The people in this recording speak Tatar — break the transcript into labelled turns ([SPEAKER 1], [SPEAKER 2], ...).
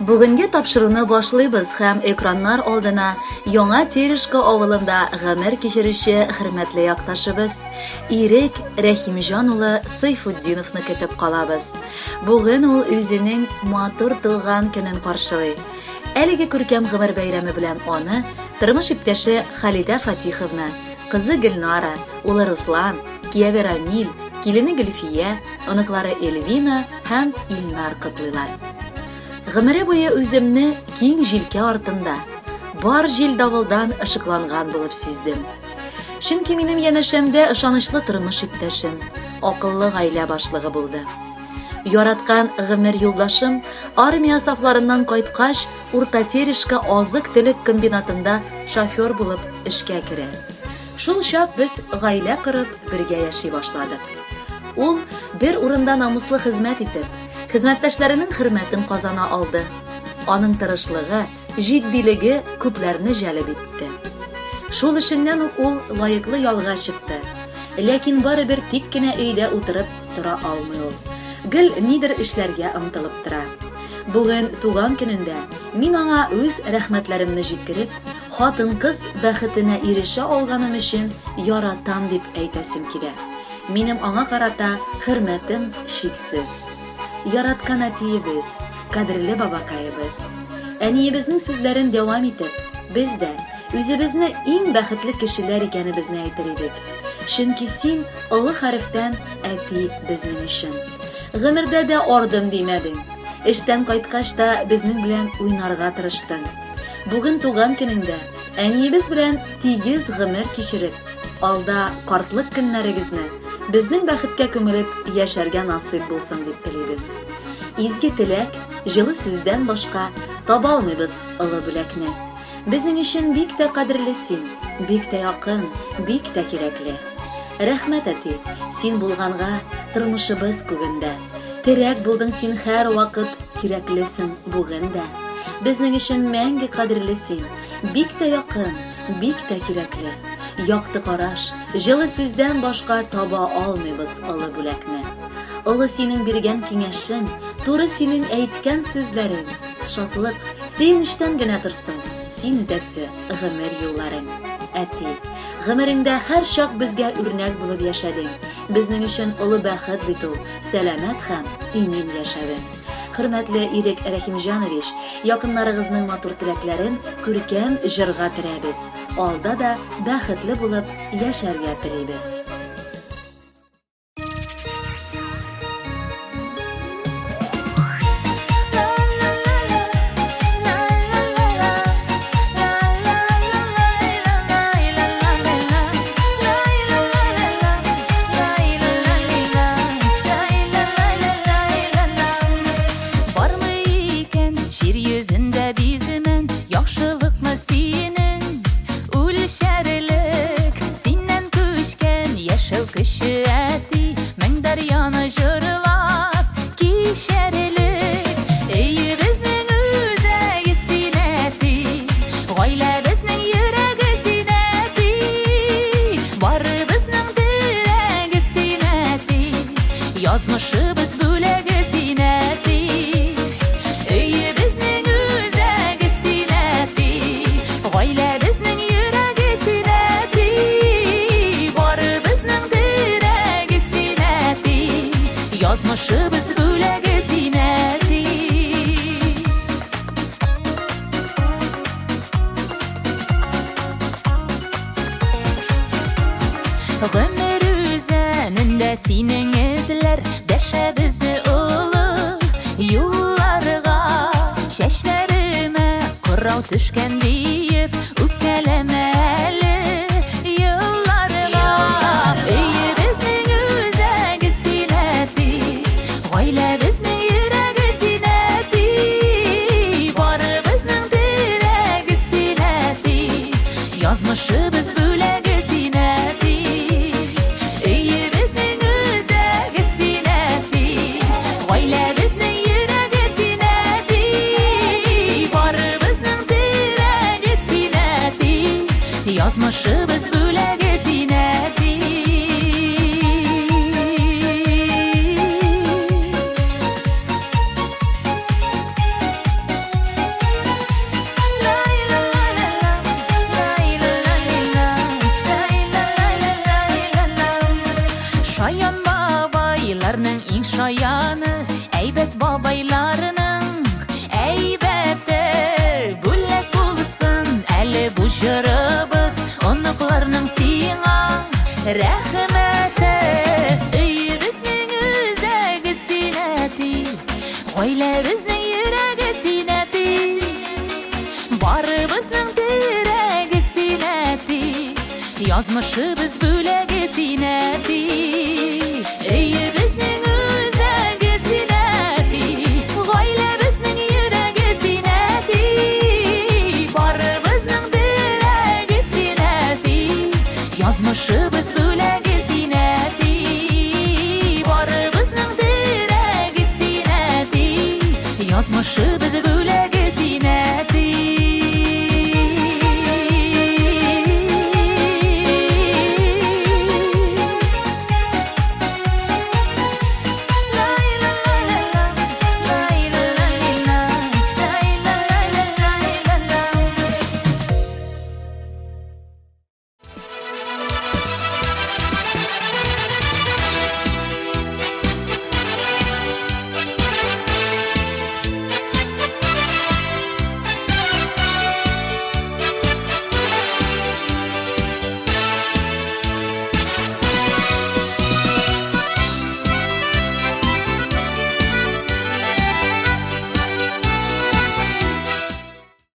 [SPEAKER 1] Бүгенге тапшыруны башлыйбыз һәм экраннар алдына Яңа Терешка авылында гомер кичерүче хөрмәтле якташыбыз Ирек Рәхимҗан улы Сейфутдиновны көтеп калабыз. Бүген ул үзенең матур туган көнен каршылый. Әлеге күркәм гомер бәйрәме белән аны тормыш иптәше Халидә Фатиховна, кызы Гөлнара, улы Руслан, кияве Рамил, килене Гөлфия, оныклары Эльвина һәм Илнар котлыйлар. Гомере буе үземне киң җилкә артында, бар җил-давылдан ышыкланган булып сиздем. Чөнки минем янәшәмдә ышанычлы тормыш иптәшем, акыллы гаилә башлыгы булды. Яраткан гомер юлдашым армия сафларыннан кайткач, Урта Терешка азык-төлек комбинатында шофер булып эшкә керә. Шул чак без гаилә корып, бергә яши башладык. Ул бер урында намуслы хезмәт итеп, хезмәттәшләренең хөрмәтен казана алды. Аның тырышлыгы, җитдилеге күпләрне җәлеп итте. Шул эшеннән үк ул лаеклы ялга чыкты. Ләкин барыбер тик кенә өйдә утырып тора алмый ул. Гел нидер эшләргә омтылып тора. Бүген туган көнендә мин аңа үз рәхмәтләремне җиткереп, хатын-кыз бәхетенә ирешә алганым өчен яратам дип әйтәсем килә. Минем аңа карата хөрмәтем чиксез. Яраткан әтиебез, кадерле бабакаебыз. Әниебезнең сүзләрен дәвам итеп, без дә үзебезне иң бәхетле кешеләр икәнебезне әйтер идек. Чөнки син олы хәрефтән әти безнең өчен. Гомердә дә ардым димәдең. Эштән кайткач та безнең белән уйнарга тырыштың. Бүген туган көнеңдә әниебез белән тигез гомер кичереп, алда картлык көннәрегезне безнең бәхеткә күмелеп яшәргә насыйп булсын дип телибез. Изге теләк, җылы сүздән башка таба алмыйбыз олы бүләкне. Безнең өчен бик тә кадерле син, бик тә якын, бик тә кирәкле. Рәхмәт, әти, син булганга тормышыбыз күгендә. Терәк булдың син һәрвакыт, кирәклесең бүген дә. Безнең өчен мәңге кадерле син, бик тә якын, бик тә кирәкле. Якты караш, җылы сүздән башка таба алмыйбыз олы бүләкне. Олы синең биргән киңәшең, туры синең әйткән сүзләрең, шатлык, сөенечтән генә торсын, син үтәсе гомер юлларың. Әти, гомереңдә һәрчак безгә үрнәк булып яшәдең. Безнең өчен олы бәхет бит ул, сәламәт һәм имин яшәвең. Хөрмәтле Ирек Рәхимҗанович, якыннарыгызның матур теләкләрен күркәм җырга төрәбез. Алда да бәхетле булып яшәргә телибез.
[SPEAKER 2] Бармы икән җир йөзендә биземен Яхшылыкны синең үлчәрлек Синнән күчкән яшәү көче әти Мең дәрьяны җырлап кичәрлек Өебезнең үзәге син әти Гаиләбезнең йөрәге син, әти, Барыбызның терәге син, әти, Язмышыбыз бүләге син, әти. Өебезнең үзәге син, әти, Гаиләбезнең йөрәге син, әти, Барыбызның терәге син, әти, Язмышыбыз бүләге син, әти. Гомер үзәнендә синең эзләр Дәшә безне олы юлларга. Чәчләремә кырау төшкән диеп Үпкәләмә әле елларга. Өебезнең үзәге син, әти, Гаиләбезнең йөрәге син, әти, Барыбызның терәге син, әти, Язмышыбыз бүләге син, әти. Өебезнең үзәге син, әти, Гаиләбезнең йөрәге син, әти, Барыбызның терәге син, әти, Язмышыбыз бүләге син, әти. рәхмәте. Өебезнең үзәге син, әти, гаиләбезнең йөрәге син, әти. Барыбызның терәге син, әти, язмышыбыз бүләге син, әти. Өебезнең үзәге син, әти, гаиләбезнең йөрәге син, әти. Барыбызның терәге син, әти, язмышыбыз.